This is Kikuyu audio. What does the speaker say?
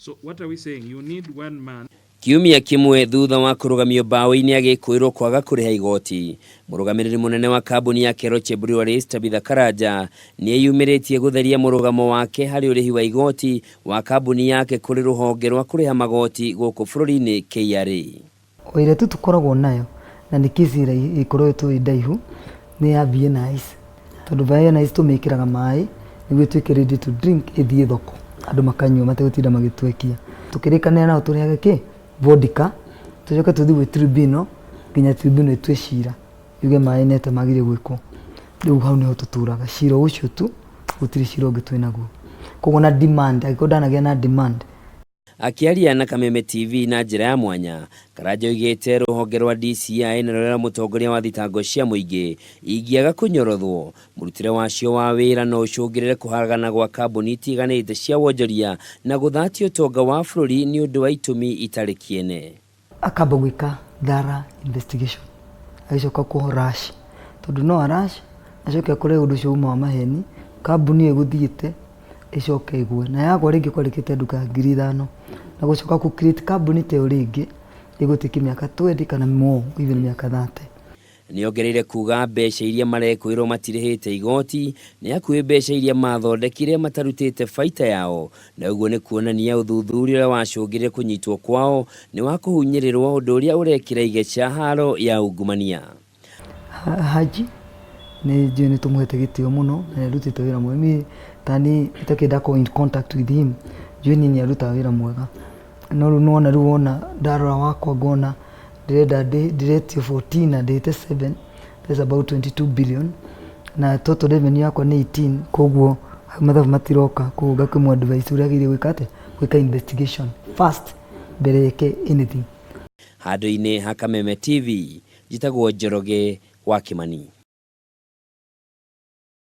So what are we saying? You need one man. Kiumia kĩmwe thutha wa kũrũgamio mbaũ-inĩ agĩkũĩrwo kwaga kũrĩha igoti, mũrũgamĩrĩri mũnene wa kambuni ya Keroche Breweries Tabitha Karanja nĩ eyumĩrĩtie gũtheria mũrũgamo wake harĩ ũrĩhi wa igoti wa kambuni yake kũrĩ rũhonge rwa kũrĩha magoti gũkũ bũrũri-inĩ KRA. O ĩrĩa tu tũkoragwo nayo na nĩ case ĩkoretwo ĩ ndaihu nĩ ya Vienna Ice, tondũ Vienna Ice tũmĩkĩraga maĩ nĩguo ĩtuĩke ready to drink ĩthiĩ thoko andũ makanyua mategũtinda magĩtwekia. Tũkĩrĩkanĩra nao tũrĩhage kĩ? Vodka, tũcoke tũthiĩ gwĩ tribunal nginya tribunal ĩtue cira yuge maĩ nĩ atĩa magĩrĩire gwĩkwo. Rĩu hau nĩho tũtũraga, cira ũcio tu gũtirĩ cira ũngĩ twĩnaguo. Koguo na demand, angĩkorwo ndanagĩa na demand. Akĩaria na Kameme TV na njĩra ya mwanya, Karanja oigĩte rũhonge rwa DCI na rũrĩa mũtongoria wa thitango cia mũingĩ ingĩaga kũnyorothwo, mũrutĩre wacio wa wĩra no ũcũngĩrĩre kũharagana gwa kambuni itiganĩte cia wonjoria na gũthatia ũtonga wa bũrũri nĩ ũndũ wa itũmi itarĩ kĩene. Akamba gwĩka thorough investigation agĩcoka kũ rush, tondũ no a rush acoke akore ũndũ ũcio uma wa maheni, kambuni ĩyo ĩgũthiĩte ĩcoke ĩgwe, na yagwa rĩngĩ kwandĩkĩte nduka 5,000, na gũcoka gũ create kambuni ta ĩyo rĩngĩ ĩgũ take mĩaka 20 kana more, even mĩaka 30. Nĩongereire kuga mbeca iria marekũĩrwo matirĩhĩte igoti nĩ hakuhĩ mbeca iria mathondekire matarutĩte baita yao, na ũguo nĩ kuonania ũthuthuria ũrĩa wacũngĩrire kũnyitwo kwao nĩ wa kũhunyĩrĩrwo, ũndũ ũrĩa ũrekĩra igeca haro ya ungumania. Haji nĩ njũĩ nĩ tũmũhete gĩtĩo mũno na nĩ arutĩte wĩra mwega. Niĩ tani itakĩenda gũkorwo in contact with him, njũĩ niĩ nĩ arutaga wĩra mwega, no rĩu nĩwona, rĩu wona ndarora wakwa ngona ndĩrenda ndĩretio 14 na ndĩhĩte 7, that's about 22 billion, na total revenue yakwa nĩ 18, koguo mathabu matiroka. Koguo ngakĩmũ advise ũrĩa agĩrĩire gwĩka atĩa, gwĩka investigation first mbere eke anything. Handũ-inĩ ha Kameme TV, njĩtagwo Njoroge wa Kĩmani.